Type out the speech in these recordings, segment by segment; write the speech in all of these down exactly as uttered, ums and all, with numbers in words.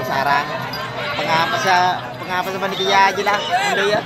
Sareng pangapèssa, pangapèssa panèka, yâ, jâ' la, mondhâ, yâ.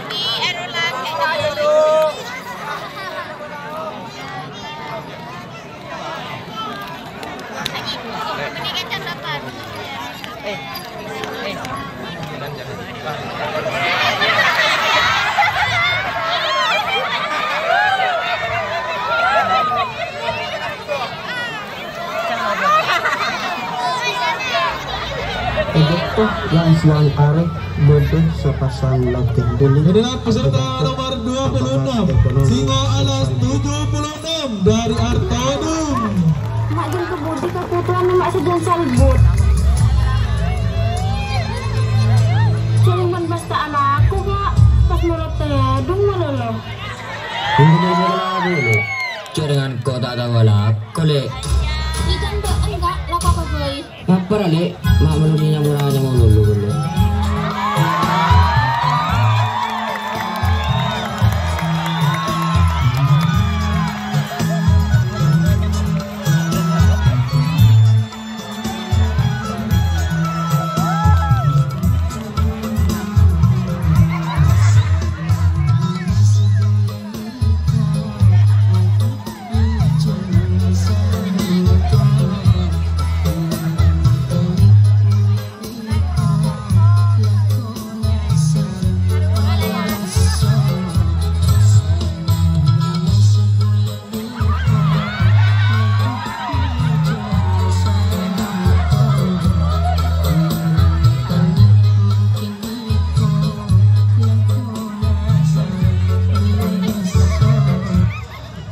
Èbâkto yang siang arè bâḍâ sapasang laghi. Inilah peserta nomor dua puluh enam, Singo Alas tujuh puluh enam dari Artodung. Ma' jhâ' kabudi kakotowan ma' sajân salbut. Jhâ' rèng bân pas ta' alako, Ka'. Pas noro' tèḍung malolo. Jhâ' rèng engko' ta' tao alako, Lè'. Jhâ' bâ'na, Ka', lako ka bhâi. Ngapa ra, Lè'? Ma' mèlo nyamora nyamora lolo, lolo.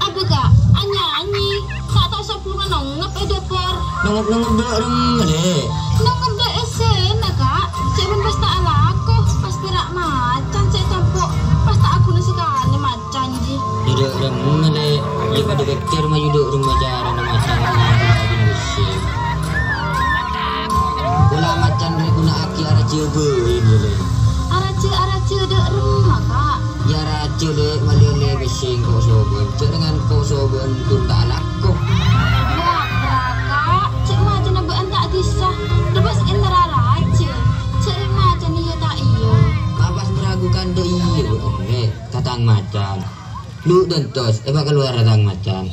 Abâ, Ka', anyanyi. Ta' tao sabulungnga nongngep è ḍâpor. Nongngep-nongngep ḍâ' remma, Lè'? Nongngep ḍâ' essèna, Ka'. Cè' bân pas ta' alako, pas pèra' macan cè' tompo', pas ta' aghuna sakalè macan, jhi. Ḍâ' remma, Lè'? Iyâ paḍâ pèkkèr, mayu ḍâ' remma carana macan. Pola macan rè ghuna'aghi arajâ bhâi, Lè'. Arajâ, arajâ ḍâ' remma, Ka'? Yâ, rajâ, Lè', malè ollè pèssè engko' sobhân. Jhâ' rèng engko' sobhân ghun ta' alako. Yâ, Ka', cè' macana bâ'na ta' bisa. Ḍâ' pas èntar arajâ. Jhâ' rèng macan iyâ ta' iyâ. Apa pas meragukan ḍâ' iyâ bâ'na, Lè', ka tang macan. Lu ḍântos, èpakalowara tang macan.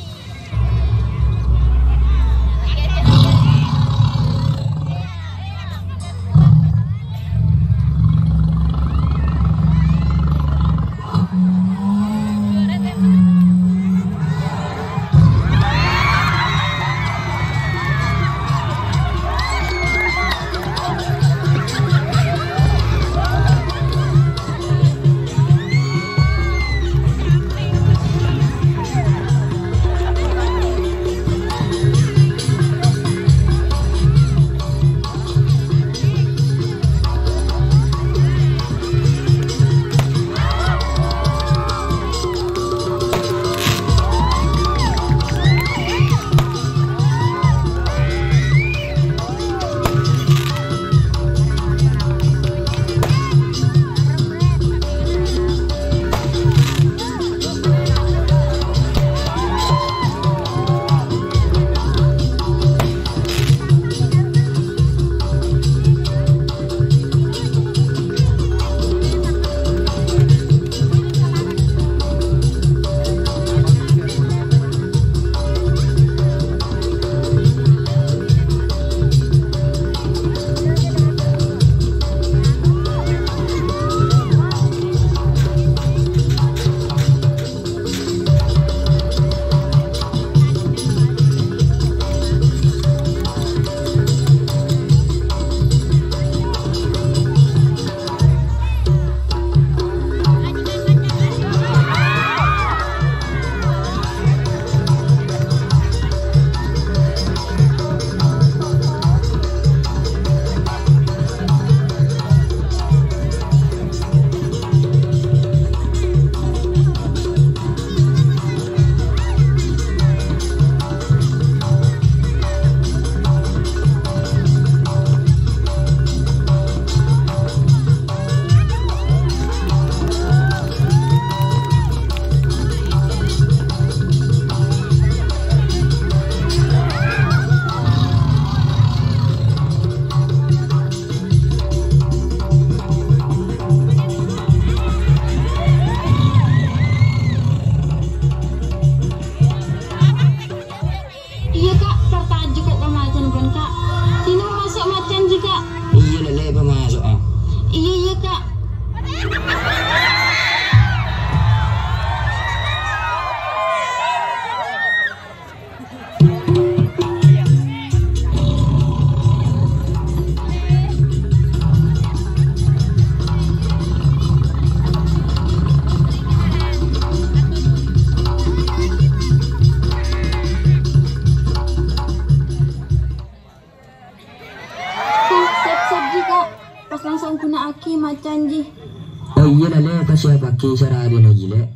Lalè, pas siapaghi sara'aghi laghi, Lè'.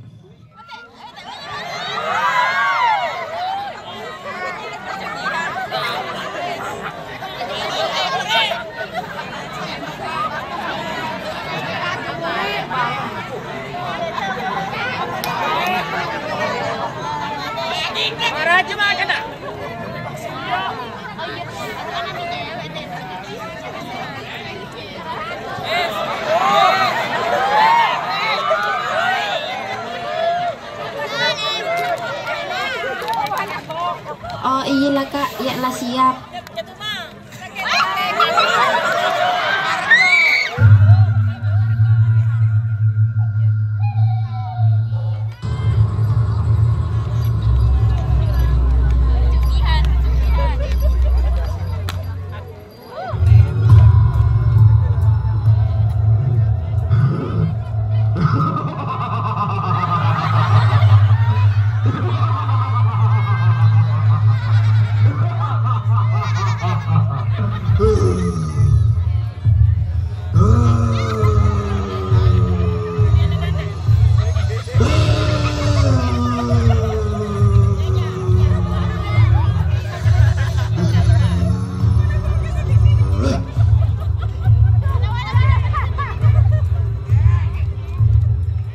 Oh, iyâ la, Ka', yâ' la siap.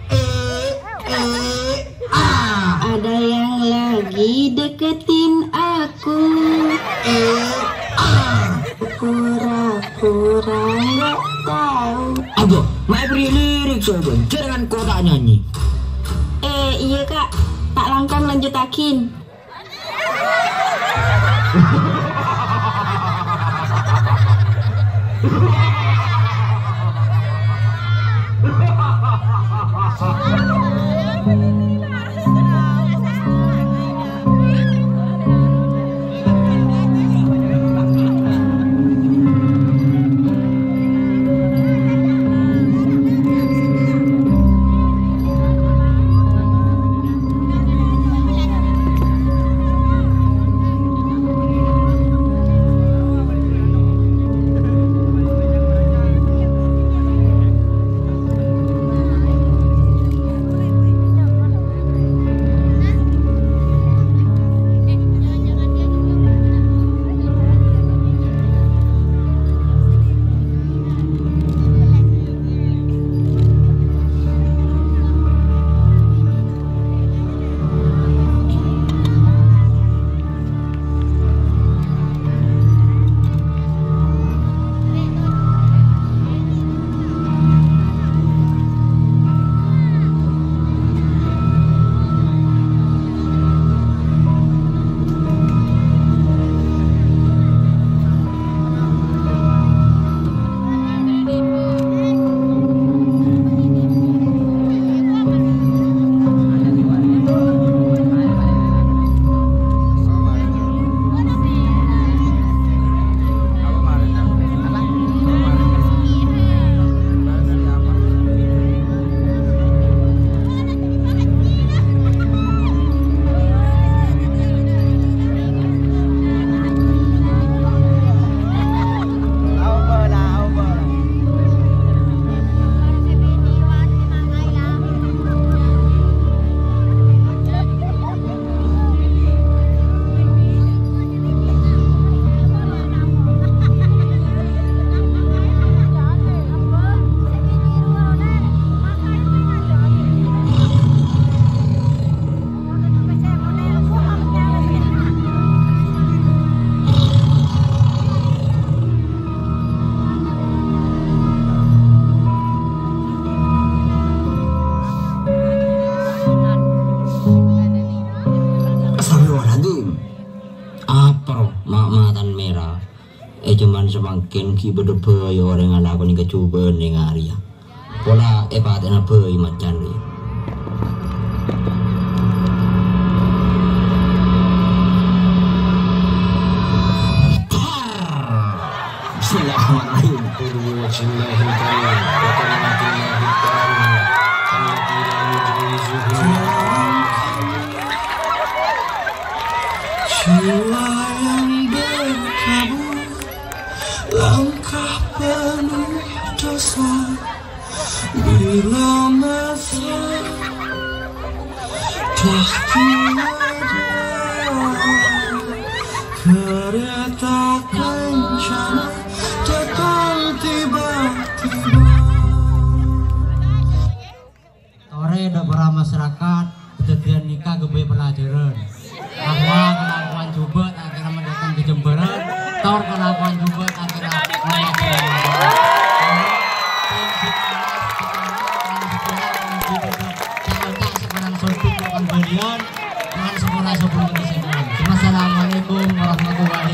Eh, eh, ah. Ada yang lagi deketin aku. Eh, ah. Pura-pura nggak tahu. Aduh, main beri lirik, sobat. Jangan kau tak nyanyi. Eh, iya, Kak. Tak langkong lanjutakin. Astagfirullahaladzim. Apa roh ma-, matan mera? Eh, cuman samangkèn ghi' bâdâ bhâi orèng alakon kajhubâ'ân neng arèya. Pola èpatè'ana bhâi macan rèya. Bismillahirrahmanirrahim. Qul bi wajhillahil karim wa kalimatillahi tammah allati la yujawizuha. Jiwa yang berkabut, langkah penuh dosa. Bila Kereta kencana datang tiba-tiba. Torè dâ' para masyarakat, kadhâddhiyân nèka ghâbây pelajaran. Bahwa kelakuan jhubâ' ta' kèra mandhâteng kajembhârân, tor kelakuan jhubâ' ta' kèra mandhâteng. Ca'-oca' sè korang sontong bukan bâliyân, dengan sepura-sepura kesedihan. Wassalamualaikum warahmatullahi